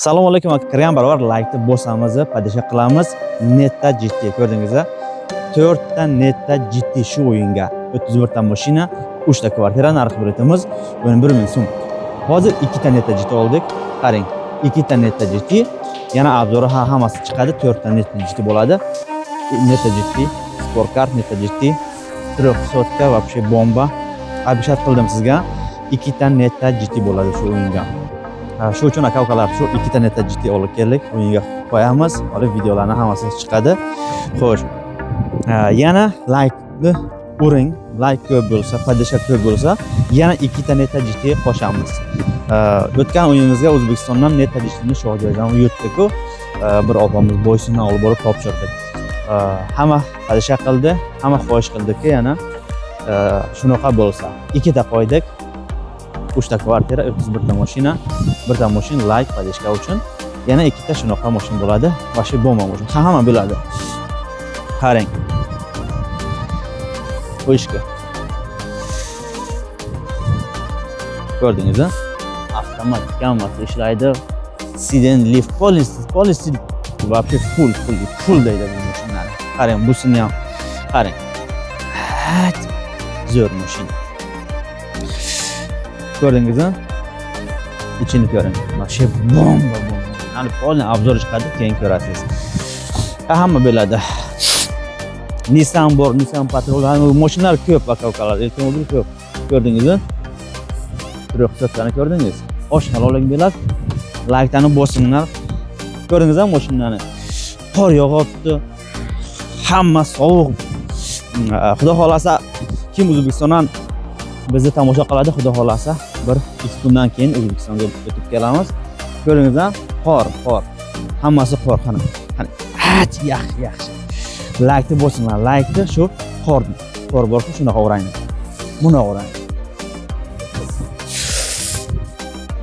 Assalomu alaykum. Kirgan barobar laykni bosamiz, поддержка qilamiz. Netta GT ko'rdingiz. To'rtta Netta GT shu o'yinga. 31 ta mashina, 3 ta kvartira, narxi biletimiz 11 ming so'm. Hozir ikkita Netta GT oldik. Qarang, ikkita Netta GT, yana обзор i hammasi chiqadi. To'rtta Netta GT bo'ladi. Netta GT, Sportkar, Netta GT, трехсотка, вообще bomba. Обещать qildim sizga. Ikkita Netta GT bo'ladi shu o'yinga. Shu uchun, aka ukalar, shu ikkita Netta GT olib keldik. O'yinga qo'yamiz, olib videolarni hammasi chiqadi. Xo'sh. Yana laykni uring. Layk ko'p bo'lsa, поддержка ko'p bo'lsa, yana ikkita Netta GT qo'shamiz. O'tgan o'yinimizga O'zbekistondan Netta GTni Shohjoydan yutdik-ku. Bir opamiz Boysundan olib borib topshirdik. Hamma поддержка qildi, hamma xohish qildiki, yana shunaqa bo'lsa. Ikkita qo'ydik. Uchta kvartira, 31 ta mashina, birta mashina layk, поддержка uchun. Yana ikkita shunaqa mashina bo'ladi. Вообще bomba mashina. Hamma biladi. Qarang. Вышка. Ko'rdingiz, a? Avtomatik hammasi ishlaydi. Сиденье lift, полностью, полностью вообще full, full, full deydi bu mashinalar. Qarang, busini ham qarang. Hat, zo'r mashina. Ko'rdingiz, a? Ichini ko'ring. Вообще bomba, bomba. Hali полный обзор chiqadi, keyin ko'rasiz. Hamma biladi. Nissan bor, Nissan Patrol, mashinalar ko'p, aka ukalar, avtomobil ko'p. Ko'rdingizmi? Трехсотка ni ko'rdingiz? Osh halollik beradi. Layklarni bosinglar. Ko'rdingizmi mashinani? Qor yog'yapti. Hamma sovuq. Xudo xolasa, kim O'zbekistondan bizni tomosha qiladi, Xudo xolasa, 1-2 kundan keyin O'zbekistonga o'tib kelamiz. Ko'rdingizmi? Qor, qor. Hammasi qor, qani. Qani. Ach, yaxshi, yaxshi. Laykni bosinglar, laykni shu qor, qor borku, shunaqa uraymiz. Bunaqa uraymiz.